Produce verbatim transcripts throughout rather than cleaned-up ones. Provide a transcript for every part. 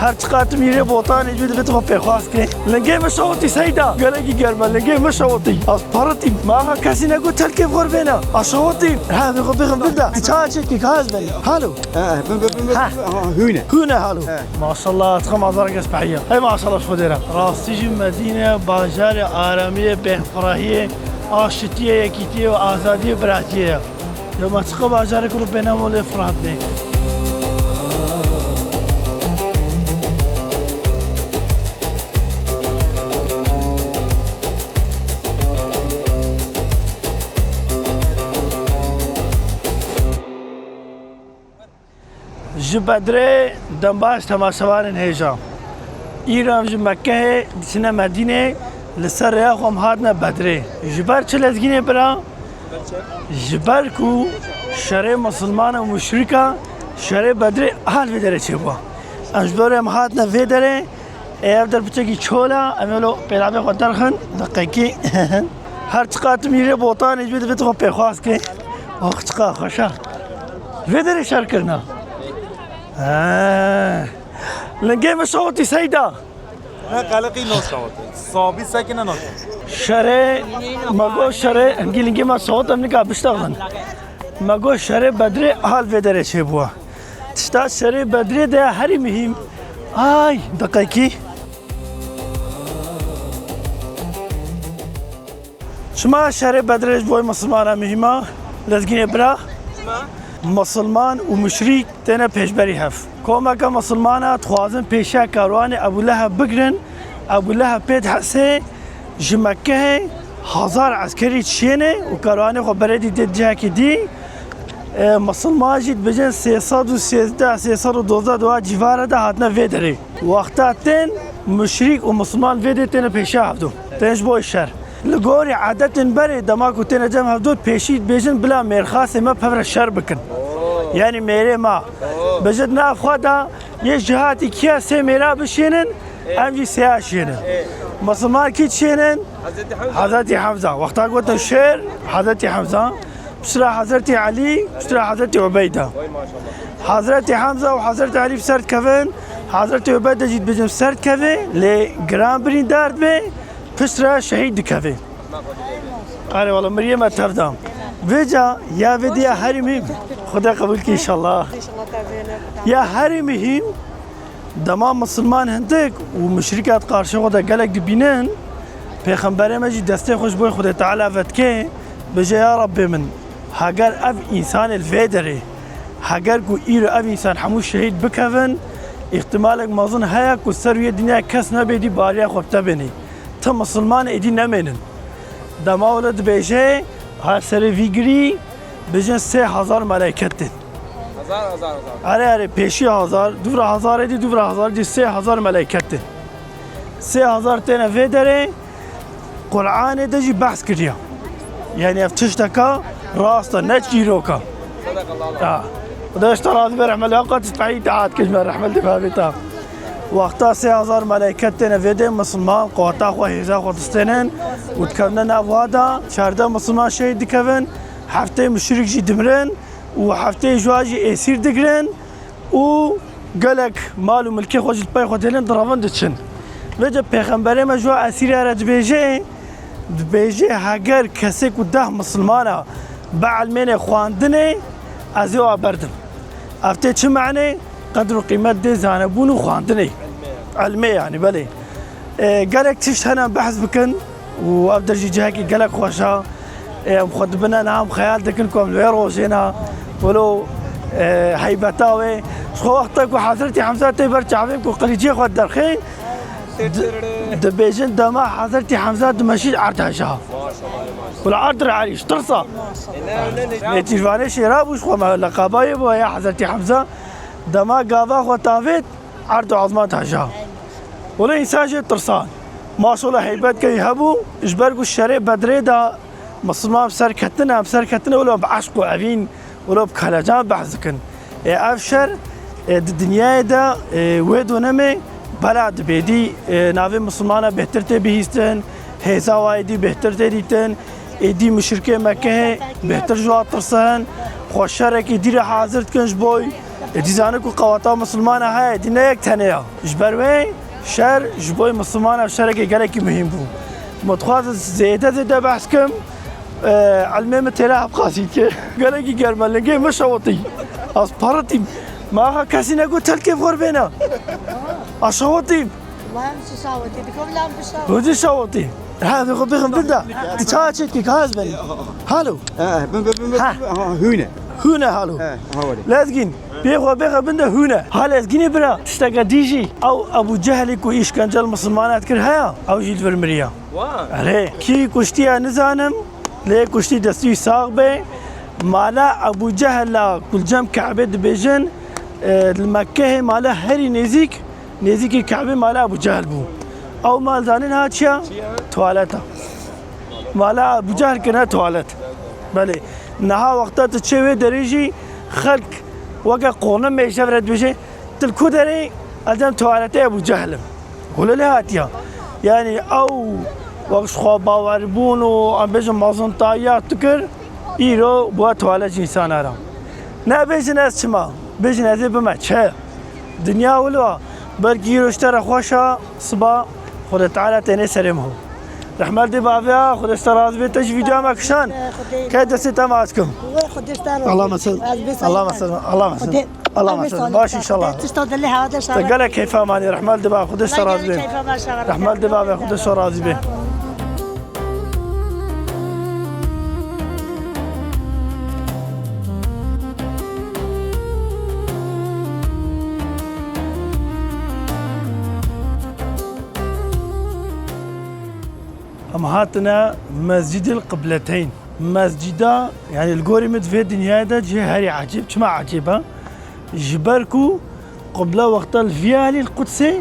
Her çiqat mirê botanê cû dibit xwe pêxwas kê. Lingê min şewitî seyda. Gelekî germ e, lingê min şewitî. Ez peritîm. Ma axa kesî negot telkê xwe bêne. Ez şewitîm. Ha, bê xwe bêxim bilda. Ça çekî, ka ez benî. Halo. He, bin, bin, bin, bin. Ha. Ha, hûne. Hûne halo. He. Maşallah, tıkım azar kes pehiya. Hey maşallah, şu dera. Rastî jî Medîne, bajarê aramiyê, bêhfirahiyê, aşitiyê, yekîtiyê û azadiyê, biratiyê ye. Loma çiqa bajarê ku bêne molê Firat bê. Ji Bedrê dembaş temaşevanên hêja. Îro em ji Mekkehê diçine Medînê, li ser rêya xwe em hatine Bedrê. Ji ber çi lezgînê bira? Ji ber ku şerê misilman û muşrîka şerê Bedrê hal vê derê çêbû. Em ji ber em hatine vê derê, ê ev der piçekî çol e, em ê lo pêlavê xwe derxin, deqekî. Her çiqat mirê botanê ji wê divê xwe pêxwas ke. Ox çiqa xweş e. Vê derê şer kirina. He. Lingê min şewitî seyda. Ne qeleqî naşewite. Sabî sekine naşewite. Şerê, me got şerê, hingî lingê me şewit em nika biştexin. Me got şerê Bedrê hal vê derê çêbûye. Tişta şerê Bedrê de herî muhîm. Ay, deqekî. Çima şerê Bedrê ji bo misilmana muhîm e? Lezgînê bira? Çima? Misilman û muşrîk têne pêşberî hev. Komeke misilmana dixwazin pêşiya karwanê Ebû Leheb bigirin. Ebû Leheb pê dihesê ji Mekkehê hezar eskerî çiyêne û karwanê xwe berê dî dê cihekî dî. E, misilman jî dibêjin sê sed û sêzdeh, sê sed û dozdeh di wa cîvara de hatine vê derê. Wexta tên muşrîk û misilman vê dê têne pêşiya hevdû. Tên ji bo şer. Li gorî edetên berê dema ku têne cem hevdû pêşî dibêjin bila mêrxasê me pevre şer bikin. Yanî mêrê me. Bêjin nav xwe de yê jihatî kiya sê mêra bişênin, em jî sêya şênin. Misilman kî çênin? Hezretî Hemza. Hezretî Hemza. Wexta gotin şêr, Hezretî Hemza. Piştre Hezretî Elî, piştre Hezretî Ubeyda. Hezretî Hemza û Hezretî Elî bi ser dikevin, Hezretî Ubeyda jî dibêjin bi ser dikeve, lê giran birîndar dibe, piştre şehîd dikeve. Erê wele miriyê me tev da. Vêca ya vê diya herî muhîm. Xuda qebûl ke înşallah. Ya herî muhîm, dema misilman hindik û muşrîka di qarşê xwe de gelek dibînin, Pêxemberê me jî destê xwe ji bo Xwedê Teala vedike, bêje, ya Rebbê min, heger ev însanê li vê derê, heger ku îro ev însan hemû şehîd bikevin, îhtimalek mezin heye ku ser wê dinyayê kes nebê dî bariya xwe bi te bênê. Ti misilman êdî nemênin. Dema wilo dibêje, her serê vî girî, bêjin sê hezar meleyket tên. Hezar, hezar, hezar. Erê, erê, pêşî hezar, dûvra hezarê dî, dûvra hezar dî, sê hezar meleyket tên. Sê hezar têne vê derê, Qur'anê de jî behs kiriye. Yanî ev tişteka rast e, ne çîrok e. Sedekallah. Ha. Xuda ji te razî be, rehmet li hev qat, tu spehî îtaat kir ji me, rehmet li bavê te. Wexta sê hezar meleyket têne vê dê, misilman quweta xwe, hêza xwe distênin û dikevine nav wa de, çardeh misilman şehîd dikevin, heftê muşrik jî dimirin û heftê ji wan jî êsîr digirin û gelek mal û milkê xwe jî li pey xwe dihêlin, direvin diçin. Vêca Pêxemberê me ji wan esîra re dibêje, dibêje, heger kesê ku deh misilmana bielmêne xwendinê, ez ê wa berdim. Ev tê çi menê? Qedr û qîmet dê zanebûn û xwendinê. Elmê yanî, belê. E, gelek tişt hene em behs bikin û ev der jî cihekî gelek xweş e. E, em xwe dibine niha em xeyal dikin ku em li wê rojê ne. Wilo, e, heybeta wê. Ji xwe wexta ku Hezretî Hemza tê ber çavê ku qilîcê xwe derxê, di-, dibêjin dema Hezretî Hemza dimeşî erd heja. Wilo erd re erîş, tirsa. Nêçîrvanê şêra bû ji xwe me leqabayê bû ya Hezretî Hemza. Dema gava xwe tavêt, erd û ezman taja. Wele însan jê tirsan. Maşallah heybet key hebû, ji ber ku şerê Bedrê de misilman bi ser ketine, em ser ketine, wele bi eşq û evîn, wele bi kelecan behs dikin. Ê ev şer, ê di dinyayê de, ê wê donemê bela dibê. Dî, ê navê misilmana bêhtir tê bihîstin, hêza wayê dî bêhtir tê dîtin. Êdî muşrikê Mekkehê bêhtir ji wan tirsin, xwe şerekî dî re hazir dikin ji bo Êdî zane ku qewata misilmana heye, êdî ne yek tenê ya. Ji ber wê şer ji bo misilmana şerekê gelekî muhîm bû. Ma dixwazim zêde zêde behs kim, e, ilmê min têra hevqasî dike. Gelekî germ e, lingê min şewitî. Ez peritîm. Ma axa kesî negot telkê xwe bêne. Ez şewitîm. Wayam şişawatî, dikom lam bişawatî. Hûn jî şawatî. Ha, dixwe bixin bin de. Ti çawa çêdikî, ka ez benî. Halo. Eh, bin, bin, bin, bin, Ha. ha, hûne. Hûne halo. Eh, ha, wele. Lezgîn, pê xwe bêxe bin de hûne. Ha lezgînê bira, tişteke dî jî. Ew Ebû Cehlî ku îşkence li misilmana dikir heya, ew jî li vir miriya. Wa. Erê, kî kuştiye nizanim, lê kuştî destî wî sax be. Mala Ebû Cehla ku li cem Kebê dibêjin, e, li Mekkehê mala herî nêzîk, Nêzîkî Kebê mala Ebû Cehil bû. Ew mal zanîn ha çi ya? Tuwalet e. Mala Ebû Cehil kirine tuwalet. Belê. Niha wexta tu çê wê derê jî xelk weke qonim mêje vire dibêje, "Tu li ku derê?" "Ez dem tuwaletê Ebû Cehil im." Hûlê lê hatiya. Yanî ew wek ji xwe bawerbûn û em bêjin mezintayiya tu kir, îro bûye tuwalet ji însana re. Nebêjin ez çima, bêjin ez ê bime çi. Dinya wilo, belkî îro ji te re xweş e, siba Xwedê Teala tênê serê min. Rehmet dê bavê, Xwedê ji te razî bê, te jî vîdeoya me kişand. Xwedê Ke destê te maç kim. Wê Xwedê ji te razî Allah bê. Mesel. Ez bê Allah sayî mesel. Allah mesel. Xwedê Allah mesel. Baş inşallah. Tişta dilê hava de Te şara. Gelek keyfa manî. Rehmet dê ba, Xwedê ji te razî bê. Rehmet dê bavê, Xwedê ji te razî bê. Em hatine Mescîdil Qibleteyn. Mescîda, yanî li gorî min di vê dinyayê de cihê herî ecêb. Çima ecêb e? Ji ber ku qibla wexta li vî alî li Qudsê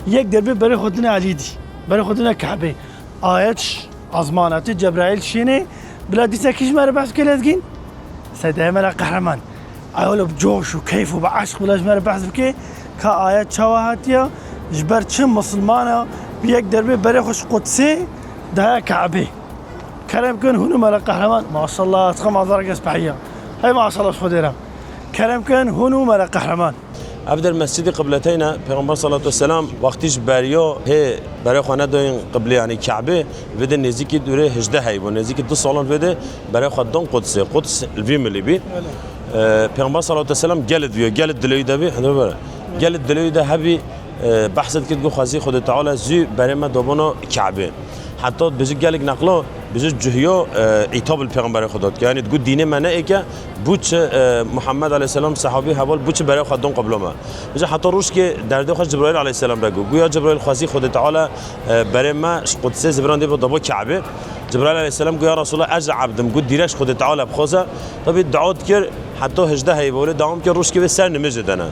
yek derbê berê xwe dine alî dî. Berê xwe dine Kebê. Ayet ji ezmana tê, Cebraîl şênê, bila dîsa kî ji me re behs bike lezgîn? Seydayê me re qehreman. Ew li bi coş û keyf û bi eşq bila ji me re behs bike, ka ayet çawa hatiye, ji ber çi misilmana bi yek derbê berê xwe ji Qudsê daye Kebê. Kerem kin hûn û me re qehreman. Maşallah, ez xema zara kes pehiya. Hey maşallah ji Xwedê re. Kerem kin hûn û me re qehreman. Ev der Mescîdê Qibleteyn e, Pêxember salatu vesselam wextî ji beriya hê berê xwe nedoyên qiblê, yanî Kebê, vê de nêzîkî dûrê hejdeh hey bû, nêzîkî du salan vê de berê xwe don Qudsê. Quds li vî milî bî. Belê. Ee, Pêxember salatu vesselam gelid bî, gelid dilê wî de bî, hindê bere. Gelid dilê wî de hebî, e, behs dikir ku xwezî Xwedê Teala zû berê me dobona Kebê. Heta dibêje gelek neqla, dibêje cuhiya, e, îtab li Pêxemberê Xweda dike. Yanî digot dînê me ne êk e, bû çi, e, Muhammed aleyhisselam sehabî heval bû çi berê xwe don qibla me. Dibêje heta rojkê derdê xwe Cibraîl aleyhisselam re got. Got ya Cibraîl xwezî Xwedê Teala, e, berê me ji Qudsê ziviran dê bo dabo Kebê. Cibraîl aleyhisselam got ya Resulallah ez ji ebd im. Got direk ji Xwedê Teala bixwaze. Tabî dua dikir heta hejdeh heyve wele dewam kir rojkê wê ser nimêjê de ne.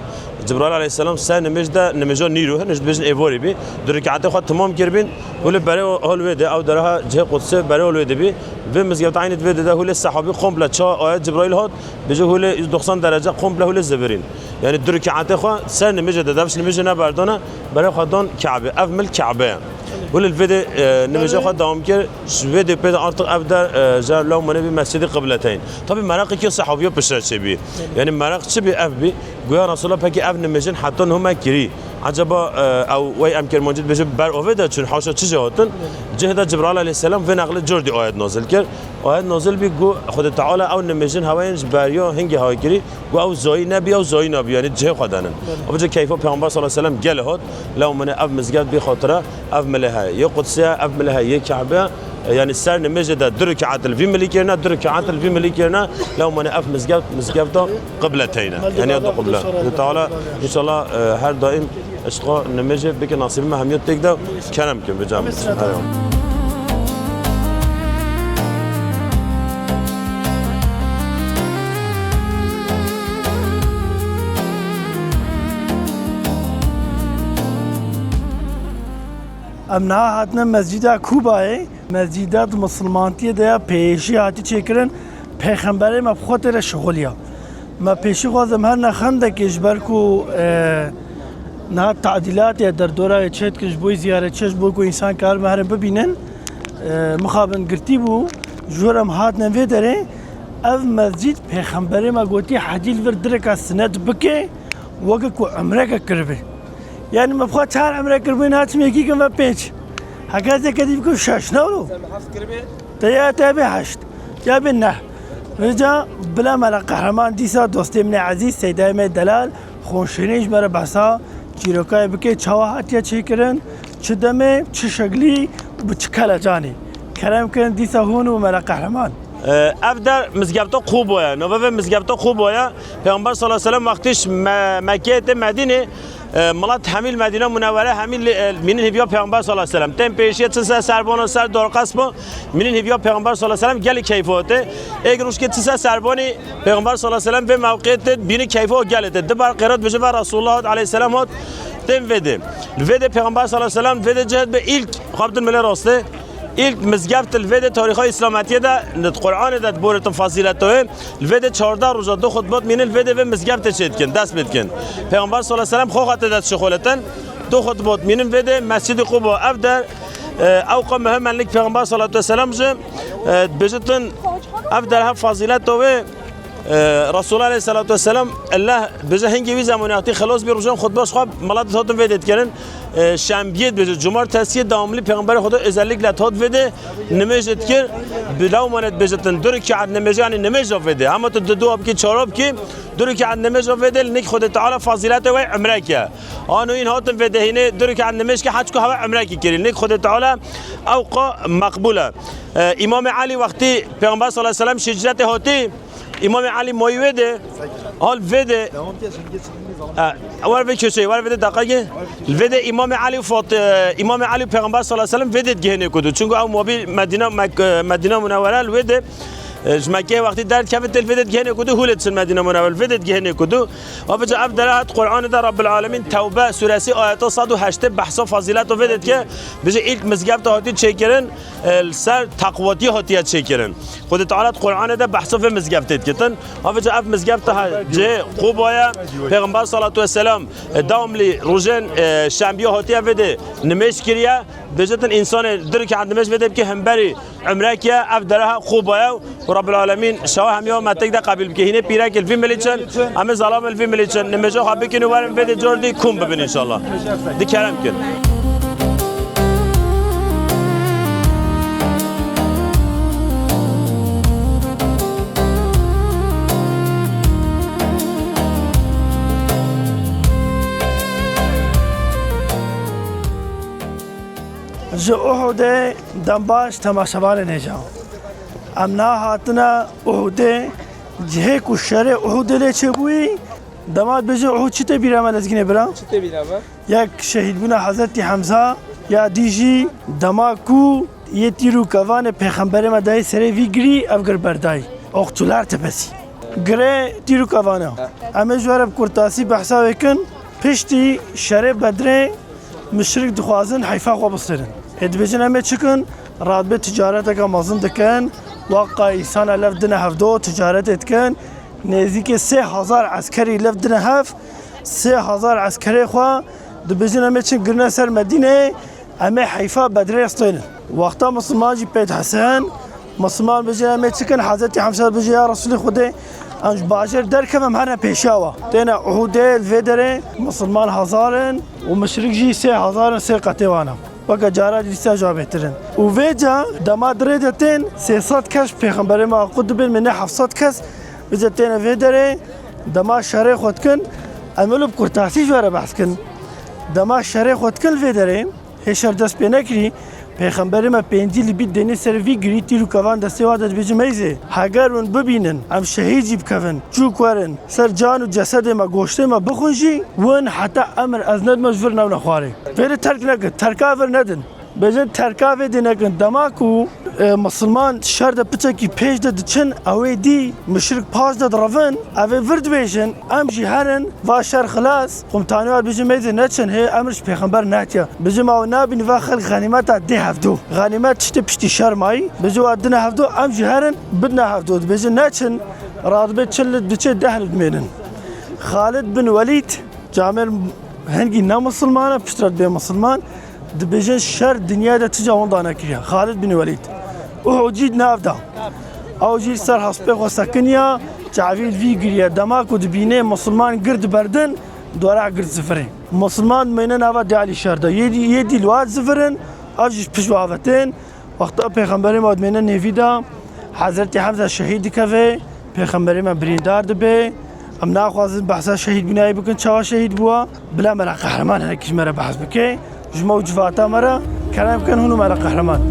Cibraîl aleyhisselam ser nimêj de, nimêja nîro, hene jî dibêjin êvarê bî, du rekatê xwe temam kiribîn, hûlê berê hol wê de, ew dereha cihê Qudsê berê hol wê de bî. Vê mizgefta eynî di vê de de hûlê sehabî komple ça ayet Cibraîl hat, bêje hûlê yüz doksan derece komple hûlê zivirîn. Yanî du rekatê xwe ser nimêjê de, dev ji nimêjê neberdane, berê xwe dan Kebê. Ev mil Kebe ye. Hûlê li vê de, e, nimêja xwe dewam kir, ji vê de pê de artık ev der, e, ji lewmenê bî Mescîdê Qibleteyn. Tabî meraqekî sehabîya piştre çêbî. Yanî meraq çi bî ev bî? Goya Resulullah pekî ev nimêjin heta niha me kirî. Ecaba, e, ew wey em kirmancî dibêjin ber avê de çûn, haşa çi jê hatin? Cihê de Cibrail aleyhisselam vê neqlê cor dî ayet nazil kir. Ayet nazil bî, got, Xwedê Teala ew nimêjin hewayên ji beriya hingê hawa kirî, got ew zayî nebî, ew zayî nabî, yanî cihê xwe denin. Belê. Ev ji keyfa Peyxember sallallahu aleyhi ve sellem gel hat, lew min ev mizgeft bî xatira, ev milê heye. Yê Qudsê ye, ev milê heye, yê Kebe ye. Yanî ser nimêjê de du rekaet li vî milî kirine, du rekaet li vî milî kirine, lew min ev mizgeft, mizgefta qibleteyn e. Yanî ya du qibla. Xwedê Teala, înşallah, e, her daîm Eşqa nimêjê bike nasîbê me hemiya têk de kerem kin bi cem. Hemî sira. Eyvallah. Em niha hatine Mescîda Kûbayê. Mescîda di misilmantiyê de ya pêşî hatî çêkirin, Pêxemberê me bi xwe tê de şixuliya. Me pêşî xwazim her ne xendekê ji ber ku, e, niha tadîlatê derdora wê çêdikin ji bo ziyaretçiya ji bo ku însan karibin herin bibînin, e, mixabin girtî bû, ji wir em hatine vê derê. Ev mescîd Pêxemberê me gotî hecî li vir direka sinet bike, Weke ku emreke kiribe. Yani me xwe çar emre kiribû, naçim yekî kim ve pênc. Heke ez yeke dî bikim şeş, ne wilo? Te ya te bê heşt, ya bê neh. Vêca bila me re qehreman dîsa dostê min ê ezîz, seydayê me delal, xonşênê ji me re behsa çîrokayê bike, çawa hatiye çêkirin, çi demê, çi şeklî, bi çi kelecanê. Kerem kirin dîsa hûn û me re qehreman. Ev der mizgefta Quba ye. Navê vê mizgefta Quba ye. Pêxember sallallahu aleyhi ve sellem wextî ji Me-, Mekkeyê tê Medînê, e, milet hemî li Medîna Munewwere hemî li, e, mînin hêviya Pêxember sallallahu aleyhi ve sellem. Tên pêşiye çi ser serban û ser darqesp bû, mînin hêviya Pêxember sallallahu aleyhi ve sellem gelî keyfa hatê. Êk rojkê çi ser serbanî Pêxember sallallahu aleyhi ve sellem vê mewqê tê bînî keyfa gelê tê. Dibar qêrat bêje ve Resulullah hat aleyhisselam hat tên vê dê. Li vê dê Pêxember sallallahu aleyhi ve sellem vê dê cihd bi ilk xabtin milê rastê. Îlk mizgeft li vê de tarîxa Îslametiyê de, li Qur'anê de diboretin fazîleta wê. Li vê de çardeh roja du xutbat mînin li vê de vê mizgeftê çê dikin, dest pê dikin. Pêxember sallallahu aleyhi ve sellem xwe xwe tê de dişixulitin. Du xutbat mînin vê de Mescîdê Quba ev der, e, ewqa muhim e, nik Pêxember sallallahu aleyhi ve sellem jî, e, dibêjitin ev der hev fazîleta wê. Ee, Resulullah aleyhissalatu vesselam, Allah bêje hingê wî zemanê hatî xelos bî rojan xutba xwe milet hatin vê dê dikirin. Ee, şembiyê dibêje, cumartesiyê devamlî Pêxemberê Xweda özellikle hat vê dê nimêj dikir. Bi lewmane dibêjitin, du rekaat nimêj, yani nimêja vê dê. Hema tu du dua bikî, çara bikî, du rekaat nimêja vê dê, li nik Xwedê Teala fazîletê wê umrek e. Ano în hatin vê dê hînê du rekaat nimêj ke, heçku hewe umrekî kirî. Nik Xwedê Teala ewqa meqbûl e. Ee, Îmamê Elî wextî Pêxember sallallahu aleyhi ve sellem şî hicretê hatî, Îmamê Elî mayî wê de, hal vê de, e, wer vê köşeyê, wer vê de deqekê. Li vê de Îmamê Elî û Fat-, e, Îmamê Elî û Pêxember sallallahu aleyhi ve sellem vê de digihênê kudu. Çunku ew mabî Medîna, Mek-, e, Medîna Munewwere li wê de, e, ji Mekkeyê wextî derdikevin tê li vê de digihênê kudu, hûlê diçin Medîna Munewwere, li vê de digihênê kudu. Avica ev dere hat Qur'anê de Rabbil Alemîn Tewbe suresi ayeta sed û heştê behsa fazîleta vê de dike, bêje ilk mizgefta hatî çêkirin, e, li ser teqwatiyê hatiye çêkirin. Xwedê Teala di Qur'anê de behsa vê mizgeftê dikitin. Avica ev mizgefta ha cihê Quba ye. Pêxember salatu vesselam, e, dewamlî rojên, e, şembiya hatiye vê de nimêj kiriye. Bêjitin însanê du rekaat nimêj vê de bike hemberî umrek e, ev dereha Quba ye. Û Rabbil Alemîn şewa hemiya me tek de qebîl bike. Hînê pîrekê li vî milî çin, em ê zelamê li vî milî çin. Nimêja xwe bikin û werin vê dê car dî kom bibin înşallah. Di kerem kin. Ji Uhudê dembaş temaşevanên hêja. Em niha hatine Uhudê, cihê ku şerê Uhudê lê çêbûyî, dema dibêje Uhud çi tê bîra me lezgînê bira? Çi tê bîra me? Yek şehîdbûna Hezretî Hemza, ya dî jî dema ku yê tîr û kevanê Pêxemberê me dayê serê vî girî, ev gir berdayî. Oqçular Tepesi. Girê tîr û kevana. Em ê ji we re bi kurtasî behsa wê kin. Piştî şerê Bedrê muşrik dixwazin heyfa xwe bistêrin. Ê dibêjin em ê çi kin? Radbê ticareteke mezin dikin. Waka îsana lev dine hevdo ticaretê dikin. Nêzîkê sê hezar eskerî lev dine hev. Sê hezar eskerê xwe dibêjin em ê çin girine ser Medînê. Em ê heyfa Bedrê stênin. Wexta Misilman jî pê dihesin, Misilman bêjin em ê çi kin, Hezretî Hemse bêje, ya Resulê Xwedê, em ji bajêr derkevin, em herine pêşiya we. Têne Uhudê, li vê derê Misilman hezar in û muşrik jî sê hezar in, sê qetê wan e. Weke cara dîsa ji wan bêtir in. Û vêca dema di rê de tên, sê sed kes Pêxemberê me qut dibên, mîne heft sed kes, vêca têne vê derê, dema şerê xwe dikin, em ê li bi kurtasî ji we re behs kin. Dema şerê xwe dikin li vê derê, Hê şer dest pê nekirî, Pêxemberê me pêncî li bît dênê ser vî girî, tîr û kevan destê wan de, dibêje, meyzê, heger win bibînin, em şehîd jî bikevin, çûk werin, ser can û cesedê me, goştê me bixwin jî, win heta emir ez nedime ji vir newne xwarê. Vê de terk nekin, terka vir nedin. Bêjin terka vê dê nekin. Dema ku, e, misilman şer de piçekî pêş de diçin, ew ê dî muşrik paş de direvin, ev ê vir dibêjin, em jî herin, va şer xilas. Qumtanê wan dibêjin, meyzê neçin, hê emir ji pêxember nehatiye. Bêjin, ma we nabînî va xelk xenîmeta dê hevdo. Xenîmet tiştê piştî şer mayî. Bêjin, wa dine hevdo, em jî herin, bidine hevdo. Dibêjin, neçin, radibê çil li diçê deh li dimênin. Xalid bin Welîd, camêr hingî ne misilman e, piştre dibê misilman. Dibêjin şer dinyayê de ti ca winda nekiriye. Xalid bin Welîd. Uhud jî di nav da. Ew jî ser hespê xwe sekiniya, çavî li vî giriye. Dema ku dibînê misilman gir diberdin, Dwara girt zifirê. Musulman meyne nava diyalî şer de. Yê dî, yê dî li wa zifirin, ev jî pişt ve avêtin. Wexta Pêxemberê me dimêne nêvî de, Hezretî Hemze şehîd dikeve, Pêxemberê me birîndar dibe. Em naxwazin behsa şehîdbûnayê bikin, çawa şehîd bûwa? Bila me re qehreman hene, kî ji me re behs bike. Ji me û civata me re kerem bikin, hûn û me re qehreman.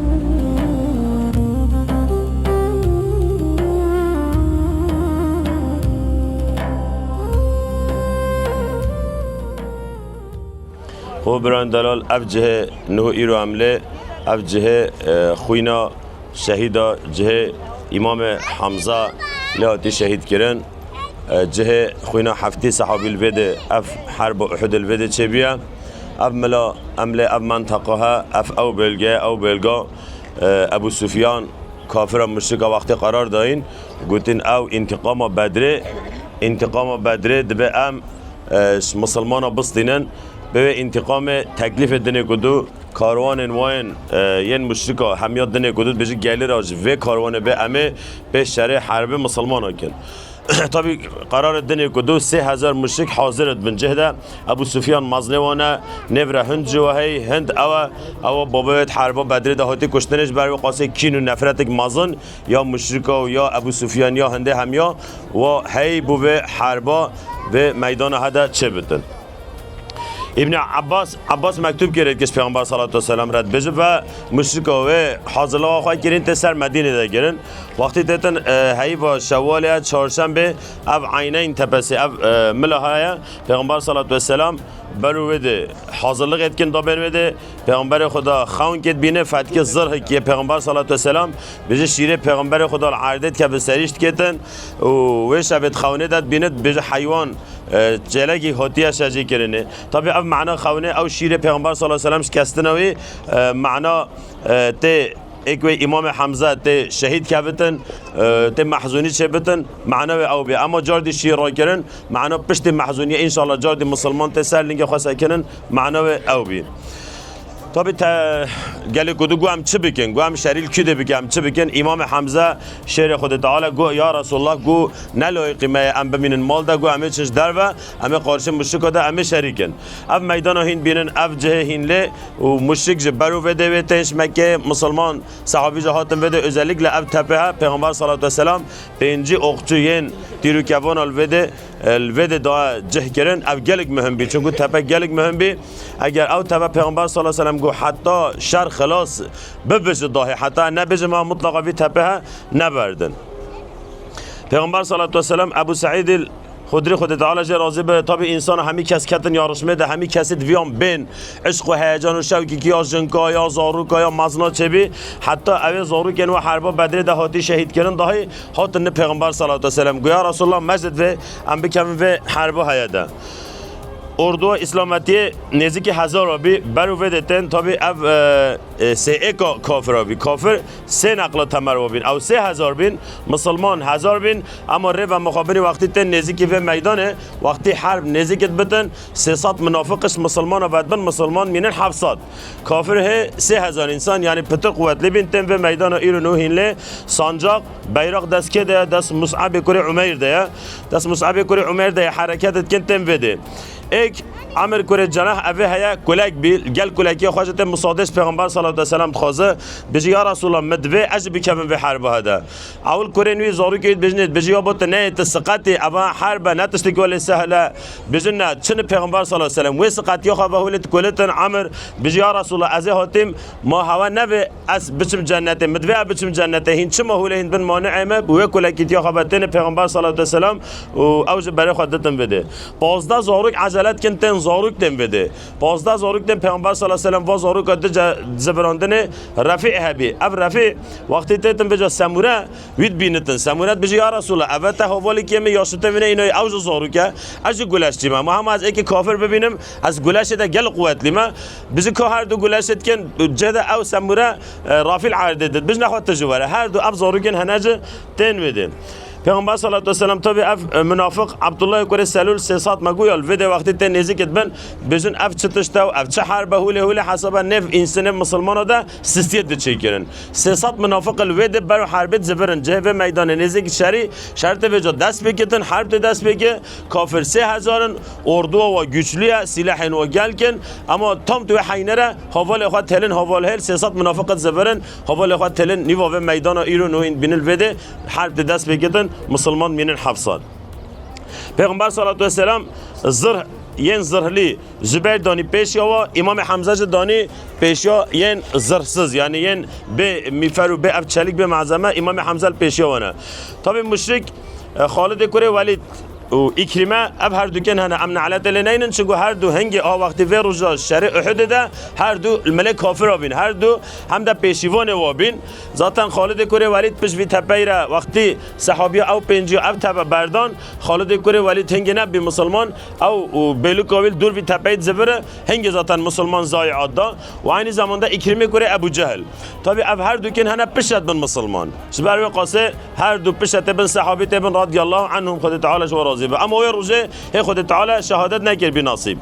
Xwe biran delal, ev cihê niho îro em lê, ev cihê, e, xwîna şehîda, cihê Îmamê Hemza lê hatî şehîd kirin. E, cihê xwîna heftî sehabî li vê de ev herba Uhudê li vê de çêbûye. Ev mila em lê ev menteqa he, ev ew bölge, ew bölga, e, Ebu Sufyan, kafira muşrika wextê qerar dayîn, gotin ew întiqama Bedrê, întiqama Bedrê dibe em, e, ji misilmana bistînin, bi wê întiqamê teklîfê dinê ku du karwanên wayên, e, yên muşrika hemiya dinê ku du dibêjin gelî ra ji vê karwanê bê em ê pê şerê herbê misilmana kin. Tabî qerarê dinê ku du sê hezar muşrik hazir dibin cih de. Ebu Sufyan mezinê wan e, nêv re hind ji we hey, hind ew e, ew e babê wê di herba Bedrê de hatî kuştinê, ji ber wê qasê kîn û nefretek mezin ya muşrika û ya Ebu Sufyan ya hindê hemiya wa hey bû vê herba vê meydana he de çê bitin. Îbnî Abbas, Abbas mektûb kir êt giş Pêxember salatu vesselam re dibêje ve muşrika wê hazirliğa xwe kirin tê ser Medînê de kirin. Wextî têtin, e, heyva Şewwalê ye, çarşembê, ev Eyneyn tepesê, ev, e, mila heye. Pêxember salatu vesselam ber û wê de hazirliqê dikin, da bên wê de Pêxemberê Xuda xewn kê dibîne, fetkê zirhik yê Pêxember salatu vesselam, bêje şîrê Pêxemberê Xuda li erdê dikeve serî jî dikêtin û wê şevê di xewnê de dibîne, dibêje heywan, e, çêlekî hatiye şejî kirinê. Tabî ev mana xewnê, ew şîrê Pêxember salatu vesselam şikestina wî, e, mana, e, tê êk wê Îmamê Hemze tê şehîd kevitin, e, tê mehzûnî çêbitin, mana wê ew bî. Ema cardî şîr rakirin, mana piştî mehzûniyê, înşallah cardî misilman tê ser lingê xwe sekirin, mana wê ew bî. Tabî te, gelê ku du got em çi bikin? Got em şerî li kî de bikin, em çi bikin? Îmamê Hemze şêrê Xwedê Teala got, ya Resulullah, got ne layîqî me ye em bimînin mal de, got em ê çin ji derve, em ê qarşî muşrika de em ê şerî kin. Ev meydana hîn bînin, ev cihê hîn lê û muşrik ji ber û vê de wê tên ji Mekkeyê, misilman sehabî jî hatin vê de, özellikle ev tepe he, Pêxember salatu vesselam pêncî oqçu yên tîr û kevana li vê de, e, li vê de da cih kirin, ev gelek muhim bî. Çunku tepe gelek muhim bî. Eger ew tepe Pêxember salatu vesselam got heta şer xilas bibe ji dahê, heta nebêje me mutlaqa vî tepe he neberdin. Pêxember salatu vesselam Ebu Seîdî Xudrî, Xwedê Teala jê razî be, tabî însan hemî kes ketin yarişmê de, hemî kesî diviyan bên, işq û heyecan û şewkî ki ya jinka, ya zarûka, ya mezina çêbî, heta ew ê zarûkên we herba Bedrê de hatî şehîd kirin, dahî hatin li Pêxember salatu vesselam. Got, ya Resulullah, me jî divê em bikevin vê herba heye de. Orduya Îslametiyê nêzîkî hezar a bî, ber û vê de tên, tabî ev, e, e, sê êka kafir a bî. Kafir sê neqla temer wa bîn. Ew sê hezar bîn, misilman hezar bîn, ema rê ve mixabinî wextî tên nêzîkî vê meydanê, wextî herb nêzîk dibitin, sê sed minafiq ji misilmana vedibin, misilman mînin heft sed. Kafir hê sê hezar însan, yanî pitir quwetlî bîn, tên vê meydana îro nû hîn lê sancaq, beyraq dest kê de ye, dest Mus'abê kurê Umeyr de ye. Dest Mus'abê kurê Umeyr de ye, hereket dikin tên vê dê. Êk Amir kurê Cenah evê heye, kulek bî, gel kulekiya xwe jî tê misadê ji Pêxember salatu vesselam dixwaze, bêjî, ya Resulallah, min divê ez jî bikevim vê herba de. Ewil kurên wî zarokê wî dibêjin, dibêjî, ya bo tu neyê, tu siqetî, eva herb e, ne tiştekî welê sehl e. Bêjin, ne, çin Pêxember sallallahu aleyhi ve sellem wê siqetiya xwe ve holê dikulitin. Amir dibêjî, ya Resulallah, ez ê hatîm, ma hewa nebe ez biçim cennetê, min divê ez biçim cennetê. Hîn çima holê hîn bin mani'ê me, bi wê kulekîtiya xwe ve têne Pêxember sallallahu aleyhi ve sellem û ew ji berê xwe ditin vê dê. Pazdeh zarok ecele dikin tên zarok tên vê dê. Pazdeh zarok tên Pêxember sallallahu aleyhi ve sellem va zaroka di ce-, zivirandinê Refî hebî. Ev Refî wextî têtin vêca Semûre, wî dibînitin. Semûre dibêjî, ya Resulallah, eve te havalekî ye, min yaşitê vîne, îno ew jî zarok e. Ez jî guleştî me. Ma hema ez êkî kafir bibînim, ez guleşê de gelek quwetlî me. Bijî ka her du guleşê dikin, cih de ew Semûre, e, Refî li erdê dit. Bijî nexwe tu jî were. Her du ev zarokên hene jî tên vê dê. Pêxember salatu vesselam, tabi ev, e, munafiq Abdullah kurê Selûl sê sed me goya, li vê de wextî tê nêzîkê dibin, dibêjin ev çi tişt e û ev çi herb e, hûlê hûlê hesaba nêv însin, nêv misilmana de sistiyê diçêkirin. Sê sed munafiq li wê de ber û herbê dizivirin cihê vê meydanê nêzîk şerî, şer tê vêca dest pê ketin, herb tê dest pê ke, kafir sê hezar in, orduwa wa güçlü ye, sîlehên wa gelk in, ama tam tu wê heynê re hevalê xwe têlin hevalhêl, sê sed munafiq dizivirin, hevalê xwe têlin nîva vê meydana îro nû hîn dibînin li vê de, herb tê dest pê ketin, misilman mînin heft sed. Pêxember salatu vesselam zirh, yên zirhlî Zubeyr danî pêşiya wa, Îmamê Hemze jî danî pêşiya yên zirhsiz, yanî yên bê mîfer û bê ev çelîk, bê malzeme, Îmamê Hemze li pêşiya wan e. Tabi muşrik, e, Xalidê kurê Welîd û Îkrîme, ev her dukên hene, em neletê lê neynin, çunku her du hingê a wextî vê roja şerê Uhudê de her du li milê kafira bîn, her du hem de pêşîvanê wa bîn. Zaten Xalidê kurê Welîd pişt vî tepeyî re wextî sehabiya ew pênciya ev tepe berdan, Xalidê kurê Welîd hingê nebî misilman, ew û bêluka wî li dûr vî tepeyî dizivire, hingê zaten misilman zayî da. Û aynî zamanda Îkrîmê kurê Ebu Cehil. Tabi ev her dukên hene pişt bin misilman. Ji ber wê qasê her du pişt tê bin sehabî tê bin radiyallahu anhum, Xwedê Teala ji wan razî be. Ama wê rojê hê Xwedê Teala şehadet nekir bî nasîb.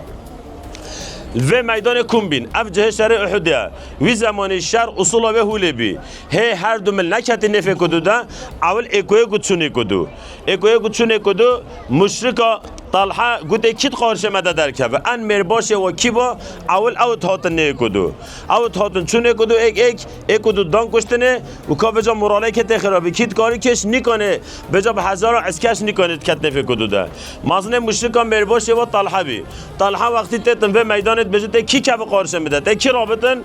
Li vê meydanê kum bîn. Ev cihê şerê Uhudê ye. Wî zemanî şer usula wê hûlê bî. Hê her du mil neketî nêfê ku du de, ewil êkoyê ku çûnê ku du. Êkoyê ku çûnê ku du, muşrika Talha gotê kî di qarşê me de derkeve. En mêrbaşê wa kî ba, ewil ew dihatin nê ku du. Ew dihatin çûnê ku du êk êk, ê ku du dan kuştinê û ka vêca moralê ketê xirabî. Kî dikarî kêş nîkanê, vêca bi hezara eskeş nîkanê diketnê fê ku du de. Mazinê muşrika mêrbaşê wa Talha bî. Talha wextî têtin vê meydanê dibêje tê kî keve qarşê min de, tê kî rabitin?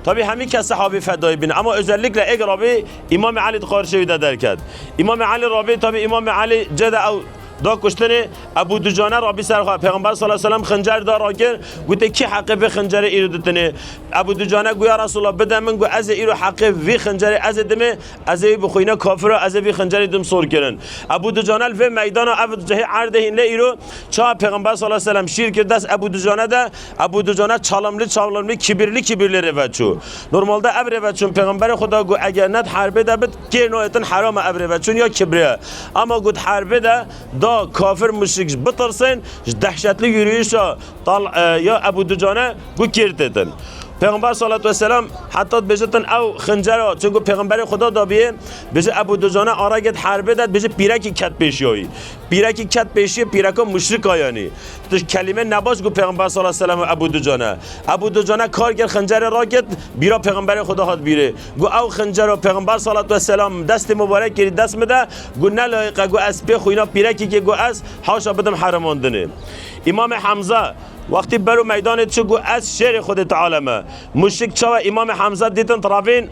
Tabi hemî kes sehabî fedayî bîn, ama özellikle êk rabî Îmamê Elî di qarşê wî de derket. Îmamê Elî rabî, tabi Îmamê Elî cê de ew da kuştinê, Ebu Ducane rabî ser xwe, Pêxember sallallahu aleyhi ve sellem xincer da rakir, gotê kî heqê vê xincerê îro ditinê? Ebu Ducane got ya Resulallah bide min, got ez ê îro heqê vî xincerê ez ê dimê, ez ê wî bixwîne kafira, ez ê vî xincerê dim sor kirin. Ebu Ducane li vê meydana ev cihê erdê hîn lê îro, çawa Pêxember sallallahu aleyhi ve sellem şîr kir dest Ebu Ducane de, Ebu Ducane çalimlî çalimlî, kibirlî kibirlî rêve çû. Normalde ev rêve çûn Pêxemberê Xweda got eger ne di herbê de bit, kê nayêtin heram e ev rêve çûn ya kibriye. Ama got herbê de da kafir muşrik ji bitirsên, ji dehşetli yürüyüşa Tal-, e, ya Ebu Ducane got kêr têtin. Pêxember salatu vesselam heta dibêjitin ew xincera, çunku Pêxemberê Xweda dabiye, bêje Ebu Ducane ara get herbê de, dibêje pîrekî ket pêşiya wî. Pîrekî ket pêşiyê pîreka muşrika yanî. Tu kelîme nebaş got Pêxember sallallahu aleyhi ve sellem Ebu Ducane. Ebu Ducane kar kir xincerê rakit, bîra Pêxemberê Xweda hat bîrê. Got ew xincero Pêxember salatu vesselam destê mubarek kirî dest min de, got ne layiq e, got ez pê xwîna pîrekî ke got ez haşa bidim herimandinê. Îmamê Hemze wextî bero meydanê çi got ez şêrê Xwedê Teala me. Muşrik çawa Îmamê Hemze dîtin diravîn,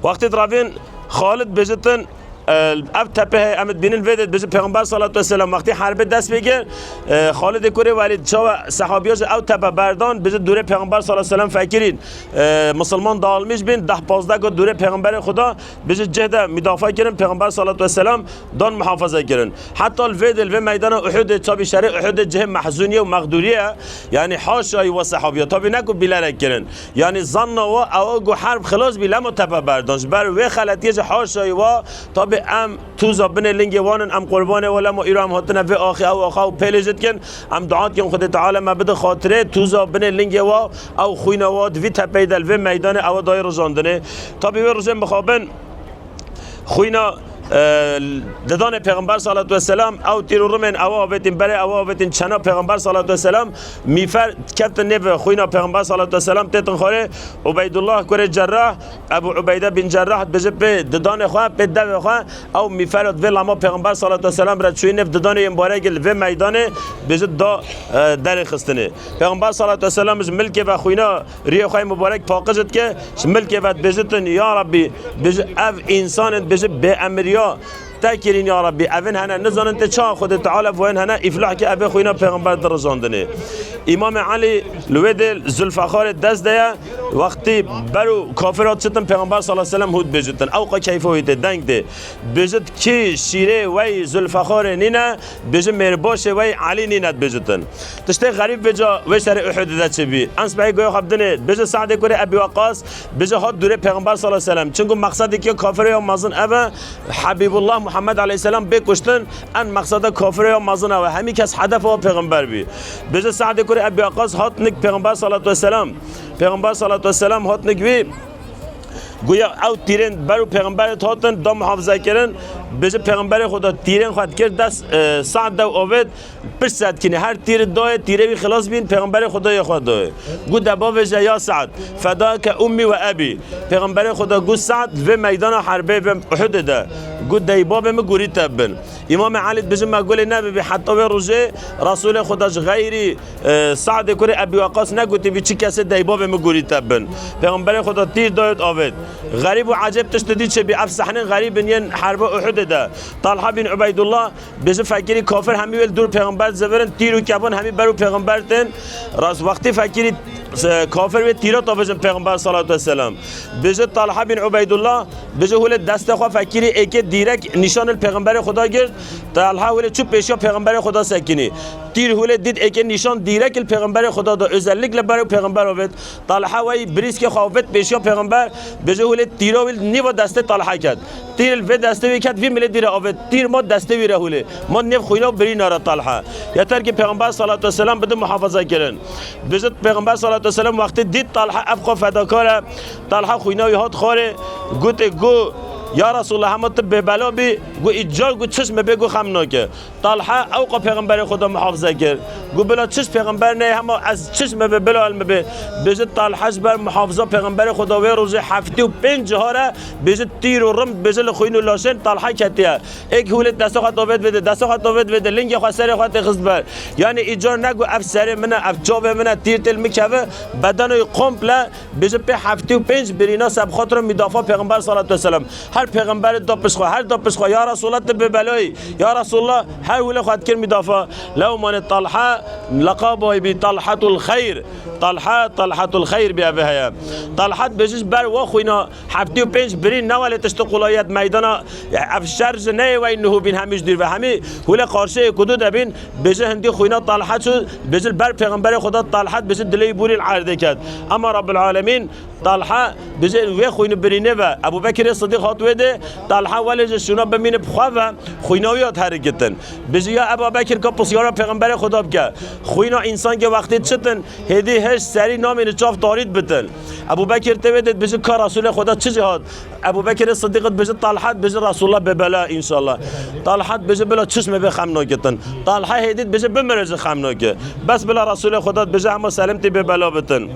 Wextê diravîn Xalid bêjitin, e, ev tepe heye, em dibînin vê de dibêjin Pêxember salatu vesselam wextê herbê dest pê kir, e, Xalidê kurê Welîd çawa sehabiya ji ew tepe berdan, bêjin dûrê Pêxember salatu vesselam fekirîn, e, misilman dağılmış bîn, deh pazdeh got dûrê Pêxemberê Xuda, bêjin cih de mudafaa kirin, Pêxember salatu vesselam dan muhafaza kirin. Heta li vê de, li vê meydana Uhudê, tabî şerê Uhudê cihê mehzûniyê û mexdûriyê ye, yanî haşayî we sehabiya, tabî ne ku bilerek kirin. Yanî zanna we ew ku herb xilas bî lema tepe berdan. Ji ber wê xeletiyê jî haşayî we, tabî em tûza binê lingê wan in, em qurbanê we lema îro em hatine vê axê ew axa û pêlê jî dikin. Em dua dikin Xwedê Teala me bide xatirê tûza binê lingê we, ew xwîna we di vî tepeyê de li vê meydanê ew dayê rijandinê. Tabî wê rijê mixabin Xwîna, e, didanê Pêxember salatu vesselam, ew tîr û rimên ew avêtin berê, ew avêtin çena Pêxember salatu vesselam, mîfer keftin nêve xwîna Pêxember salatu vesselam têtin xwarê, Ubeydullah kurê Cerrah, Ebu Ubeyde bin Cerrah, dibêje pê didanê xwe, pê devê xwe, ew mîfer ot vê lama Pêxember salatu vesselam re çûyî nêv didanê yên mubarek li vê meydanê, dibêje da, e, derê xistinê. Pêxember salatu vesselam ji milkê ve xwîna riyê xwe yê mubarek paqij dike, ji milkê ve dibêjitin, ya Rabbî, dibêji ev însan in, dibêji bêemiriya te kirîn, ya Rabbî, evin hene nizanin tê çawa Xwedê Teala voyên hene îflah ke evê xwîna pêxember dirijandinê. Îmamê Elî li wê dê Zulfexarê dest de ye. Wextî ber û kafir hat çitin, Pêxember sallallahu aleyhi ve sellem hût bêjitin. Ew qe keyfa wî tê, deng tê. Bêjit kî şîrê wey Zulfexarê nîne, bêji mêrbaşê wey Elî nîne dibêjitin. Tiştê xerîb vêca wê şerê Uhudê de çêbî. Ensbehî goya xwe bidinê, bêji Se'dê kurê Ebî Weqqas, bêji hat dûrê Pêxember sallallahu aleyhi ve sellem. Çinku mexsedê kî kafir ya mezin ev e, Habîbullah Muhammed aleyhisselam bê kuştin, en mexseda kafir ya mezin ew e. Hemî kes hedef o Pêxember bî. Bêji Se'dê kurê Ebî Weqqas hat nik Pêxember sallallahu aleyhi ve sellem. Pêxember sallallahu aleyhi ve sellem hat nik wî. Guya ew tîrên ber û Pêxemberê hatin da muhafaza kirin. Bêji Pêxemberê Xweda tîrên xwe dikir dest, e, Se'd de û avêt. Pişt setkînî her tîr dayê, tîrê wî xilas bîn, Pêxemberê Xwedayê xwe dayê. Gu de bavêje ya Se'd, fedake ummî ve ebî. Pêxemberê Xweda gu Se'd vê meydana herbê vê Uhudê de. Gu dey babê min gurî te bin. Îmamê Elî dibêje me gulê nebibî heta vê rojê Resûlê Xweda ji xeyrî, e, Se'dê kurê Ebî Weqqas negotî bî çi kesê dey babê min gurî te bin. Pêxemberê Xweda tîr dayot avêt. Xerîb û ecêb tişt dî çêbî ev sehnên xerîb in yên herba Uhudê de. Talha bin Ubeydullah Bêjin fekirî kafir hemî wê li dûr pêxember zivirin, tîr û kebon hemî ber û pêxember tên. Rast wextî fekirî, e, kafir wê tîra tavêjin pêxember salatu vesselam. Bêjin Talha bin Ubeydullah, bêjin hûlê destê xwe fekirî êkê dîrek nîşan li pêxemberê Xuda girt. Talha hûlê çû pêşiya pêxemberê Xuda sekinî. Tîr hûlê dît êkê nîşan dîrek li pêxemberê Xuda da. Özellikle ber û pêxember avêt. Talha wey birîskê xwe avêt pêşiya pêxember. Bêjin hûlê tîra wî li nîva destê Talha ket. Tîr li vê destê wî ket, vî milê dîre avêt. Tîr ma destê wî re hûlê. Ma nêv xwîna û birîna re Talha. Yeter ki Pêxember salatu vesselam bide muhafaza kirin. Bêjit Pêxember salatu vesselam wextê dît Talha ev xwe fedakar e. Talha xwîna wî hat xwarê. Gotê, got, ya Resulallah, hema tu bêbela bî, got, îcar, got, çişt me bê, got, xem nake. Talha ew qe Pêxemberê Xuda muhafaza kir. Got, bila çişt pêxember neyê, hema ez çişt me bê, bila el me bê. Bêjit Talha ji ber muhafaza Pêxemberê Xuda wê rojê heftê û pênc cihar e, bêjit tîr û rim, bêjit li xwîn û laşên Talha ketiye. Êk hûlê destê xwe tovêt vêde, destê xwe tovêt vêde, lingê xwe serê xwe têxist ber. Yanî îcar negot ev serê min e, ev çavê min e, tîr tê li min keve, bedeno wî komple, bêjit pê heftê û pênc birîna sebxatira mîdafa Pêxember salatu vesselam. Her pêxemberê da pişt xwe, her da pişt xwe, ya Resulallah tu bêbelayî, ya Resulallah, her hûlê xwe dikir mîdafa. Lewmanê Talha, leqaba wî bî Talhatul Xeyr. Talha, Talhatul Xeyr bî ev heye. Talha dibêjin ji ber wa xwîna heftê û pênc birîn ne welê tiştê qulayet meydana, ev şer ji neyê wey nuhû bîn hemî ji dûr ve hemî hûlê qarşiyê kudu de bîn, bêjin hindî xwîna Talha çû, bêjin ber Pêxemberê Xuda Talha dibêjin dilê wî bûrî li erdê ket. Ema Rabbil Alemin, Talha, bêjin wê xwînî birînê ve. Ebu Bekirê Sidîq hat wê dê, Talha welê ji şûna bimîne bi xwe ve, xwîna wî hat herikitin. Bêjin ya Ebu Bekir ka pisyara Pêxemberê Xuda bike. Xwîna însan ke wextê çitin, hêdî hişt serî namîne çav tarît bitin. Ebu Bekir tê wê dê dibêjin ka Resulê Xuda çi jê hat? Ebu Bekirê Sidîq dibêjin Talha dibêjin Resulallah bêbela înşallah. Talha dibêjin bila çişt me bê xem nakitin. Talha hêdî dibêjin bimire jî xem nake. Bes bila Resulê Xuda dibêjin hema selim tê bêbela bitin.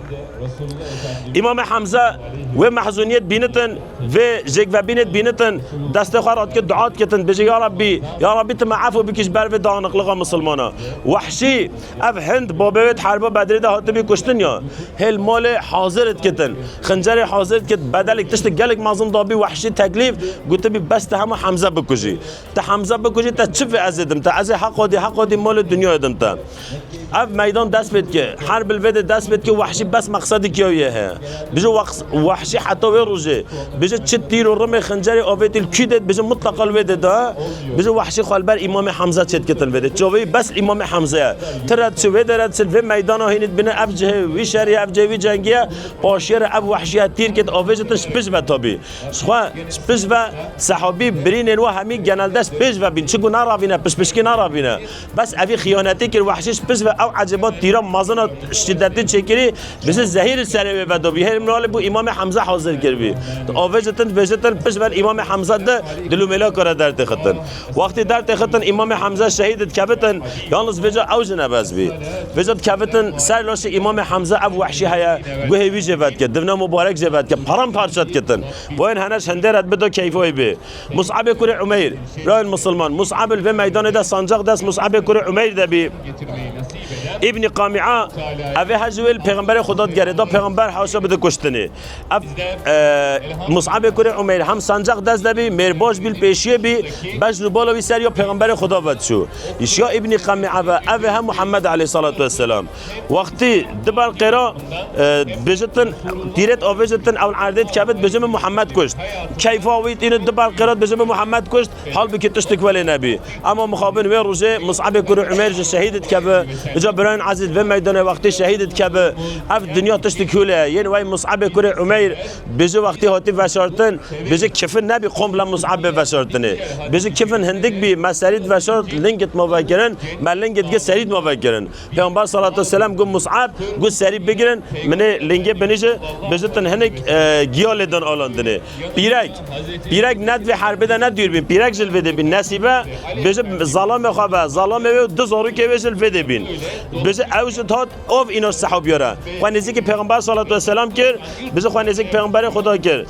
Îmamê Hemze wê mehzûniyet bînitin, vê jêkvebînêt bînitin, destê xwe radike dua dikitin, bêje, ya Rabbî, ya Rabbî tu me efû bikî ji ber vê dağınıklığa misilmana. Wehşî, ev Hind babê wê di herba Bedrê de hatibî kuştin ya, hêl malê hazir dikitin, xincerê hazir dikit, bedelek tiştek gelek mezin dabî Wehşî teklîf, gotibî bes tu hema Hemze bikujî. Tu Hemze bikujî, te çi vê ez êdim te? Ez ê heqa dî, heqa dî malê dinyayê dim te. Ev meydan dest pê dike. Herb li vê de dest pê dike, Wehşî bes mexsedê kiya wî heye. Bêje Wex-, Wehşî heta wê rojê. Bêje çi tîr û rimê xincerê avêtî li kû de, bêje mutleqa li vê de da. Bêje Wehşî xwe li ber Îmamê Hemze çêdikitin vê de. Çavê wî bes Îmamê Hemze ye. Ti re diçi, wê de re diçi, vê meydana hînî dibîne ev cihê wî şerî, ev cihê wî cengî ye. Paşiyê re ev Wehşî ye tîr ket, avêjitin ji pişt ve tabî. Ji xwe, ji pişt ve sehabî birînên we hemî genelde ji pêş ve bîn. Çiku naravîne, piştpişkî naravîne. Bes evî xiyanetî kir, Wehşî ji pişt ve ew ecêba tîra mezina şîdetî çêkirî, bêje zehîr li serê wê vedabî. Hêl malê bû Îmamê Hemze hazir kiribî. Avêjitin, dibêjitin, pişt ve Îmamê Hemze di dilûmêlaka re dertêxitin. Wextî dertêxitin, Îmamê Hemze şehîd dikevitin, yalnız vêca ew jî ne bes bî. Vêca dikevitin ser laşê Îmamê Hemze ev Wehşî heye, guhê wî jê vedike, divna mubarek jê vedike, paramparça dikitin. Boyên hene ji hindê re dibida keyfa wî bê. Mus'abê kurê Umeyr, birayên misilman, Mus'ab li vê meydanê de sancaq dest Mus'abê kurê Umeyr de bî. Îbnî Qamî'a, ev ê her ji wê li Pêxemberê Xweda digerê, da Pêxember haşa bide kuştinê. Ev, e, Mus'abê kurê Umeyr hem sancaq dest de bî, mêrbaş bî, li pêşiyê bî, bejn û bala wî ser ya Pêxemberê Xweda ve diçû. Îşya Îbnî Qamî'a ve, ev ê hem Muhammed aleyhissalatu vesselam. Wextî di ber qêra, e, bêjitin, tîrêt avêjitin, ew erdê dikevit, bêje min Muhammed kuşt. Keyfa wî tînit di ber qêra, bêje min Muhammed kuşt. Halbûkî tiştik welê nebî. Ema mixabin wê rojê Mus'abê kurê Umeyr ji şehîd dikeve. Îca birayên ezîz vê meydanê wextî şehîd dikeve. Ev dinya tiştik hûle ye. Yên wey Mus'abê kurê Umeyr bêje wextî hatî veşartin, bêje kifin nebî komple Mus'ab bê veşartinê. Bêje kifin hindik bî, me serî veşart, lingit ma vekirin, me lingit gi serî ma vekirin. Pêxember salatu selam got Mus'ab, got serî bigirin, minê lingê binîje, bijitin hinik, e, giya lê dan alandinê. Pîrek, pîrek ne di vê herbê de ne dûr bîn, pîrek ji li vê de bîn. Nesîbe, bêje zalamê xwe ve, zalamê wê û du zarokê wê ji li vê de bîn. Bêje ew ji hat av îna ji sehabiyara. Xwe nêzîkî Pêxember salatu selam kir, bêje xwe nêzîk Pêxemberê Xweda kir.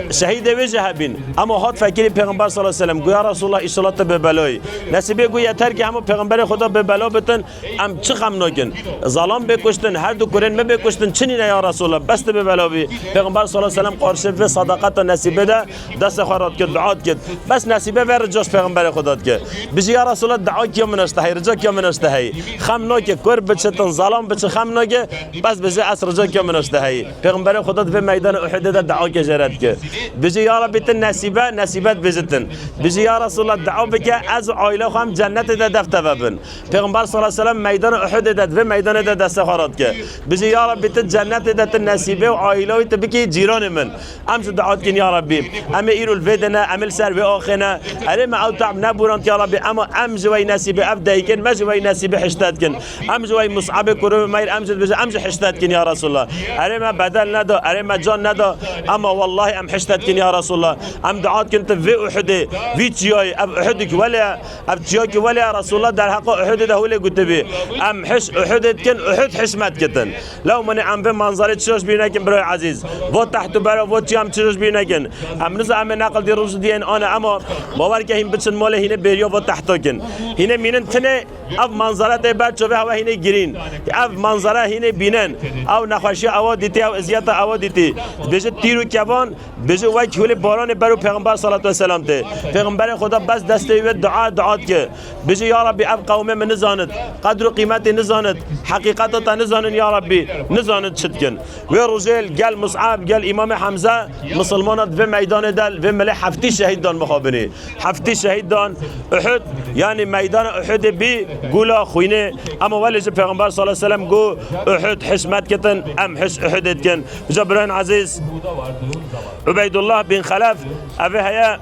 Şehîdê wê jî hebîn. Ema hat fekirî Pêxember salatu selam. Got ya Resulallah, îşallah tu bê belayî. Nesîbê got yeter ki hemû Pêxemberê Xweda bê bela bitin. Em çi xem nakin? Zalam bê kuştin, her du kurên me bê kuştin, çi nîne ya Resulallah? Bes tu bê bela bî. Pêxember sallallahu aleyhi ve sellem qarşê vê sadaqeta Nesîbê de destê xwe rat kir, dua dikir. Bes Nesîbe vê rica ji Pêxemberê Xweda dike. Bêje ya Resulallah, dua kiya min ji te heye, rica kiya min ji te heye. Xem nake, kur biçitin, zalam biçi, xem nake. Bes bêje ez rica kiya min ji te heye. Pêxemberê Xweda di vê meydana Uhudê de dua kê jê re dike. Bêje ya Rabbî tu Nesîbe, Nesîbe dibêjitin. Bêje ya Resulallah, dua bike ez û aîla xwe em cennetê de dev te ve bin. Pêxember sallallahu aleyhi ve sellem meydana Uhudê de, di vê meydanê de destê xwe rat dike. Bêje ya Rabbî tu cennetê de tu Nesîbe û aîla wî tu bikî cîranê min. Em jî dua dikin ya Rabbî. Em ê îro li vê de ne, em ê li ser vê axê ne. Erê me ew te'b nebûrand ya Rabbî, ema em ji wey Nesîbe, ev dayikên me ji wey Nesîbe hişte dikin. Em ji wey Mus'abê kurê Umeyr, em jî dibêjin, em jî hişte dikin ya Resulallah. Erê me bedel neda, erê me can neda, ema wellahî em hişte dikin ya Resulallah. Em dua dikin tu vê Uhudê, vî çiyayê, ev Uhudek welê ye, ev çiyakî welê ye, Resulallah derheqa Uhudê de hûlê gotibî. Em hiş Uhudê dikin, Uhud hiş me dikitin. Lewmanê em vê manzarê çi ji bîr nekin birayê ezîz. Va teht û bera, va çiya em çi ji bîr nekin. Em niza em ê neqil dî roj diyên ane, ema bawer ke hîn biçin malê hînê bêriya va tehta kin. Hînê mînin tinê ev manzara tê ber çavê hewa hînê girîn. Ev manzara hînê bînin. Ew nexweşiya ewa dîtî, ew eziyeta ewa dîtî. Bêje tîr û kevan, bêje wek hûlê baranê ber û Pêxember salatu ve selam tê. Pêxemberê Xweda bes destê wê dua, dua dike. Bêje ya Rabbî ev qewmê min nizanit, qedr û qîmetê nizanit, heqîqeta te nizanin ya Rabbî, nizanin çi dikin. Wê rojê li gel Mus'ab, gel Îmamê Hemze, misilmana di vê meydanê de li vê milê heftî şehîd dan mixabinî. Heftî şehîd dan Uhud, yanî meydana Uhudê bî gula xwînê. Ema welê jî Pêxember sallallahu aleyhi ve sellem got Uhud hiş me dikitin, em hiş Uhudê dikin. Îca birayên ezîz, Ubeydullah bin Xelef, ev ê heye.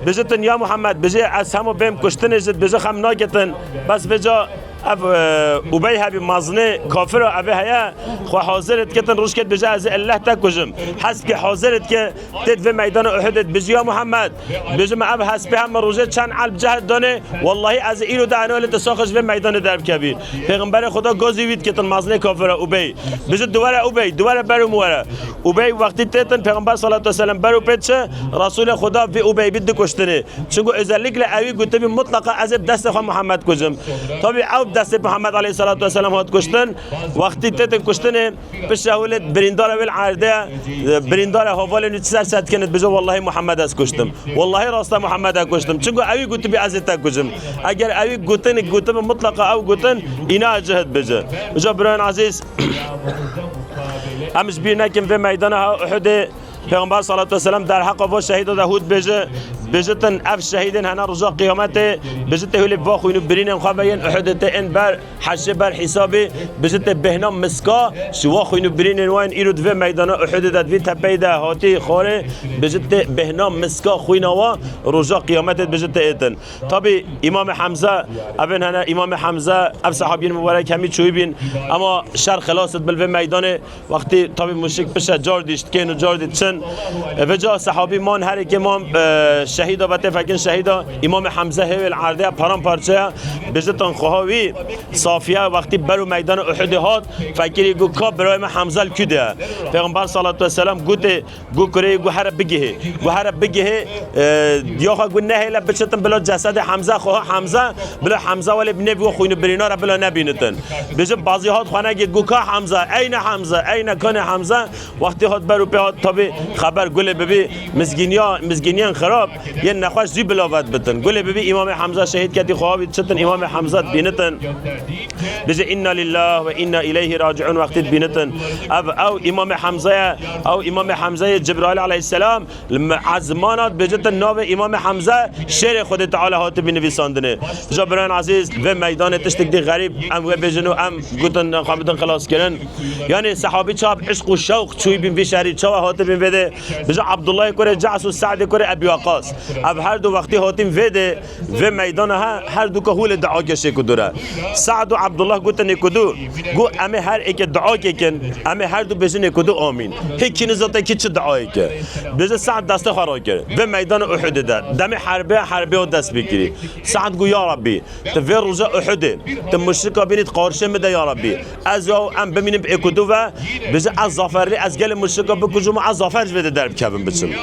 Bijitin ya Muhammed, bije ez hemû bêm kuştinê jî, bije xem naketin. Bes vêca ev, e, Ubey hebî mazinê kafir e, ev ê heye, xwe hazir dikitin, roj ket bije ez ê elleh te kujim. Hespkê hazir dike, tê di vê meydana Uhudê, bije ya Muhammed, bije me ev hespê heme rojê çend elb cehd danê, wellahî ez ê îro de eno li te saxij vê meydanê derbikevî. Pêxemberê Xweda gazî wî dikitin mazinê kafir e Ubey. Bije duwere Ubey, duwere ber û min were. Ubey wextî têtin, Pêxember sallallahu aleyhi ve sellem ber û pê diçe, Resûlê Xweda vê Ubey bî dikuştinê. Çunku özellikle ewî gotibî, mutlaqa ez ê bi destê xwe Muhammed kujim. Tabî ew bi destê Muhammed aleyhissalatu vesselam hat kuştin. Wextî têtin kuştinê, pişt şehûlê birîndara wê li erdê, birîndara havalên wî ser ser dikin, dibêje, wellahî Muhammed ez kuştim. Wellahî rasta Muhammed ez kuştim. Çunku ewî gotibî ez ê te kujim. Eger ewî gotin, gotibî mutlaqa ew gotin, îna cihd bije. Îca birayên ezîz, em ji bîr nekin vê meydana ha Uhudê, Pêxember salatu vesselam derheqa va şehîda de hût bêje, bijitin ev şehîdên hene roja qiyametê, bijitê hûlê va xwîn û birînên xwe ve yên Uhudê tê ên ber heşê ber hîsabê, bijitê bêhna miska, ji wa xwîn û birînên wa yên îro di vê meydana Uhudê de di vî tepeyê de hatî xwarê, bijitê bêhna miska xwîna wa roja qiyametê bijitê êtin. Tabî Îmamê Hemze, evên hene Îmamê Hemze, ev sehabiyên mubarek hemî çûyî bîn, ema şer xilas dibin vê meydanê, wextî tabî muşrik pişe car dî ştikên û car dî çin. Vêca sehabî man, herêkê man, e, şehîda ve tê fekin şehîda. Îmamê Hemze hêvêl erdê ya, paramparçe ya. Bêje tan xweha wî Safiye wextî beru meydana Uhudê hat, fekirî got, ka birayê me Hemze li kû de ye? Pêxember salatu vesselam gotê, got kurê, got here bigihê. Got here bigihê, e, ya xwe got nehêle biçitin bila cesedê Hemze, xweha Hemze, bila Hemze welê bi nêv we xwîn û birîna re bila nebînitin. Bêje bazî hat xwe negît, got ka Hemze, eyne Hemze, eyne kanê Hemze? Wextî hat ber û pê hat, tabî xeber gulê bibî mizgîniya, mizgîniyên xirab yên nexweş zî bila vet bitin. Gulê bibî Îmamê Hemza şehîd ketî, xwe avî çitin Îmamê Hemza dibînitin. Bêje, "Inna lillah ve inna ileyhi raciun," wextî dibînitin. Ev, ew Îmamê Hemza ye, ew Îmamê Hemza ye, Cibraîl aleyhisselam li me-, ezmana dibêjitin navê Îmamê Hemza, şêrê Xwedê Teala hatibî nivîsandinê. Vêca birayên ezîz, vê meydanê tiştek dî xerîb, em wê bêjin û em gutin, em xwe bidin xilaskirin. Yanî sehabî çawa bi işq û şewq çûyî bîn vî şerî, çawa hatibîn vê de. Bêje Abdullahê kurê Ce's û Se'dê kurê Ebî Weqas. Ev her du wextî hatîn vê de, vê meydana he, her du ka hûlê dua keşê ku dû re. Se'd û Abdullah gutinê ku dû, got, "Em ê her êke dua kekin, em ê her du bêjinê ku dû amîn." Hê kî nizate kî çi duayê ke. Bêje Se'd destê xwe rakir. Vê meydana Uhudê de, demê herbê, herbê o dest bikirî. Se'd got, "Ya Rabbî, tu vê roja Uhudê, tu muşrika bînî di qarşê min de ya Rabbî. Ez ya em bimînin bi êk û du ve, bêje ez zaferlî, ez gelê muşrika bikujim û ez zafer ji vê de derbikevim biçim."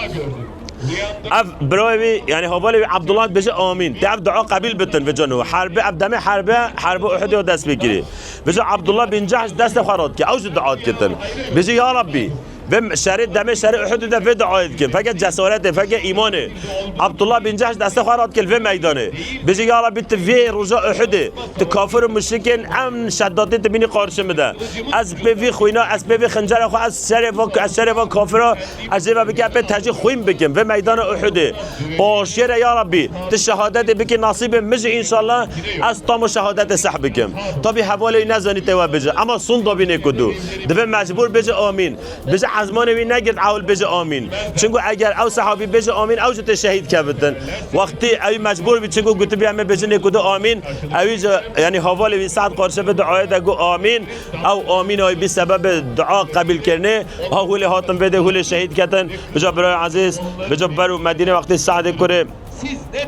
Ev birayê wî, yanî havalê wî Abdullah dibêje, "Amîn." Tê ev dua qebîl bitin vêca nû. Herbê, ev demê herbe, herbe Uhudê o dest pê kirî. Vêca Abdullah bin Cehş destê xwe radike, ew jî dua dikitin. Bêje, "Ya Rabbî, vê şerê, demê şerê Uhudê de vê duayê dikin. Feke cesaretê, feke îmanê." Abdullah bin Cehş destê xwe radike li vê meydanê. Bêje, "Ya Rabbî, tu vê roja Uhudê, tu kafir û muşrikên em şeddatê tu bînî qarşê min de. Ez pê vî xwîna, ez pê vî xincerê xwe, ez şerê va, ez şerê va kafira, ez jê ve bike pê tecî xwîn bikim vê meydana Uhudê. Paşiyê re ya Rabbî, tu şehadetê bikî nasîbê min jî înşallah ez tam û şehadetê seh bikim." Tabî hevalê wî nezanî tê we bêje, ema sûn dabînê ku dû. Divê mecbûr bêje amîn. Bêje ezmanê wî negirt ewl bêje amîn. Çinku eger ew sehabî bêje amîn, ew jî tê şehîd kevitin. Wextî ew mecbûr bî, çinku gotibî em ê bêjinê ku dû amîn. Ew jî, yanî havalê wî Se'd qarşê vê duayê de got amîn. Ew amîna wî bî sebebê dua qebîlkirinê. Ha hûlê hatin vê dê hûlê şehîd ketin. Bêje birayê ezîz, bêje ber û Medînê wextê Se'dê kurê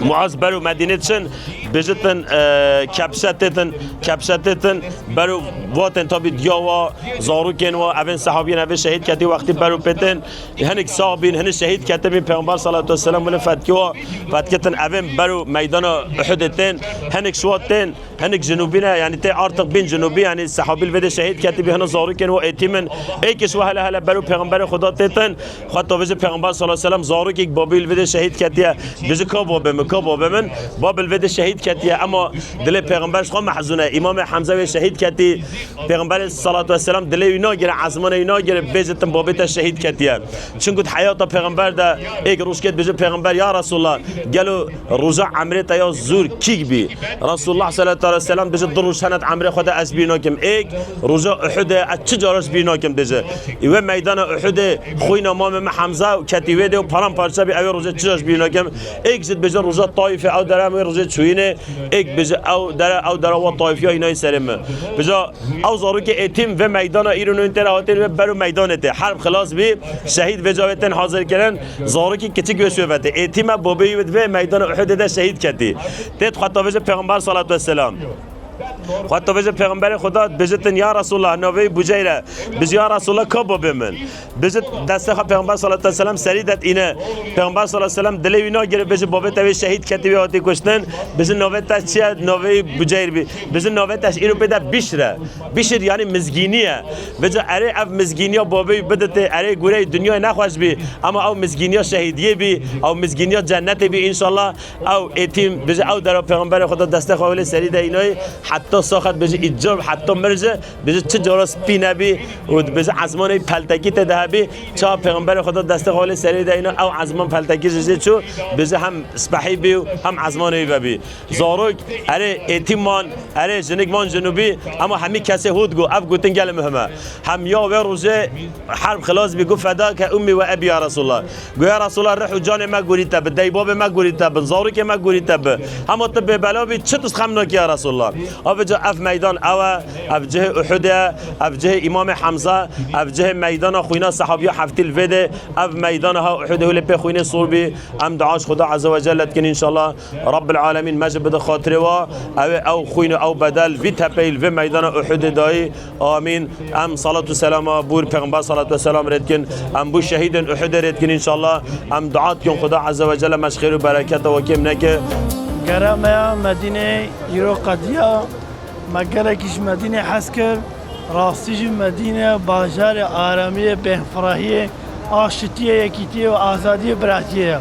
Muaz ber û Medînê diçin, bêjitin, e, Kebşe têtin, Kebşe têtin, ber û vatên tabî diya wa, zarokên wa, evên sehabiyên evê şehîd ketî wextî ber û pê tên, hinek sax bîn, hinek şehîd ketibîn, Pêxember salatu vesselam wile fetkî wa, fetkitin evên ber û meydana Uhudê tên, hinek şiwa tên, Hinek jinûbî ne, yanî tê artiq bîn jinûbî, yanî sehabî li vê de şehîd ketibî, hina zarokên wa êtîm in. Êkê ji wa hele hele ber û Pêxemberê Xuda têtin. Xwe tabêje Pêxember sallallahu aleyhi ve sellem zarokek babî li vê de şehîd ketiye. Bêje ka babê min, ka babê min. Babê li vê de şehîd ketiye. Ema dilê Pêxember ji xwe mehzûn e. Îmamê Hemze wê şehîd ketî. Pêxemberê salatu vesselam dilê wî nagire, ezmanê wî nagire, bêje tim babê te şehîd ketiye. Çinku di heyata Pêxember de êk roj ket bêje Pêxember, ya Resulallah, gelo roja emrê te ya zor kîk bî? Resulullah sallallahu aleyhi ve sellem bêje, du roj hene di emrê xwe de ez bîr nakim. Êk, roja Uhudê ez çi cara ji bîr nakim bêje. Wê meydana Uhudê xwîna mamê me Hemza ketî wê dê û paramparça bî, ew ê rojê çi cara ji bîr nakim. Êk jî dibêje roja Taîfê, ew dere em wê rojê çûyînê. Êk bêje ew dere, ew dere wa Taîfiya înayî serê min. Bêje ew zarokê êtîm vê meydana îro nûn tê re hatê, vê ber û meydanê tê. Herb xilas bî, şehîd vêca wê tên hazir kirin. Zarokî kiçik wê şû ve tê. Êtîm e, babeyî wê di vê meydana Uhudê de şehîd ketî. Tê xwe tabêje Pêxember salatu vesselam. Xwe tabêje Pêxemberê Xuda, bêjitin ya Resulallah, navê wî Buceyr e. Bêje ya Resulallah, ka babê min? Bêje destê xwe Pêxember salatu vesselam serî de dîne. Pêxember salatu vesselam dilê wî nagire, bêje babê te wê şehîd ketî, wê hatî kuştin. Bêje navê te çi ye? Navê wî Buceyr bî. Bêje navê te ji îro pê de Bişr e. Bişr yanî mizgînî ye. Bêje erê ev mizgîniya babê wî biditê, erê gureyê dinyayê nexweş bî. Ema ew mizgîniya şehîdiyê bî, ew mizgîniya cennetê bî înşallah. Ew êtîm, bêje ew dera Pêxemberê Xuda destê xwe wêlê serî de înayî, heta saxet bêje îcar, heta mir jî, bêje çi cara spî nebî û bêje ezmanê wî peltekî tê de hebî, ça Pêxemberê Xuda destê xwe wêlê serî de îna, ew ezman peltekî ji jê çû, bêje hem spehî bî û hem ezmanê wî vebî. Zarok, erê êtîm man, erê jinik man jinûbî, ema hemî kesê hût got, ev gotin gelê muhim e. Hem ya wê rojê herb xilas bî, got, "Fedake ummi ve ebî ya Resulallah." Got, "Ya Resulallah, rih û canê me gurî te bi, deybabê me gurî te bi, zarokê me gurî te bi. Hema tu bêbela bî, çi tu xem nakî ya Resulallah?" Abica ev meydan ew e, ev cihê Uhudê ye, ev cihê Îmamê Hemza, ev cihê meydana xwîna sehabiya heftî li vê de, ev meydana ha Uhudê hûlê pê xwînê sor bî. Em dua ji Xuda Azze ve Celle dikin înşallah. Rabbil Alemîn me jî bide xatirê wa. Ew ê ew xwîn û ew bedel vî tepeyî li vê meydana Uhudê dayî. Amîn. Em salat û selama bûr Pêxember salat ve selam rê dikin. Em bû şehîdên Uhudê rê dikin înşallah. Em dua dikin Xuda Azze ve Celle me ji xêr û bereketa we kêm neke. Gere me ya Medînê îro qediya. Me gelekî ji Medînê hez kir. Rastî jî Medîne bajarê aramiyê, bêhfirehiyê, aşitiyê, yekîtiyê û azadiyê, biratiyê ye.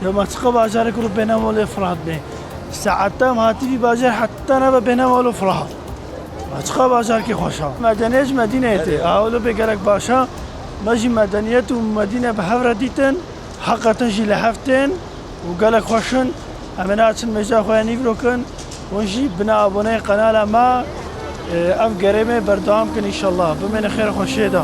Ya me çiqa bajarek rû bêhnem olê Firat bê. Saeta em hatî vî bajar heta nebe bêhnem olo Firat. Me çiqa bajarkê xweş a. Medeniyê ji Medîneyê tê. Ewlo bê gelek baş a. Me jî medeniyet û Medîne bi hev re dîtin. Heqeten jî li hev tên û gelek xweş in. Em ê naçin mêja xwe ya nîvrokin. Hûn jî bine aboneyê qenala me. Ev gerê me berdewam kin înşallah. Bimêne xêr û xweşiyê de.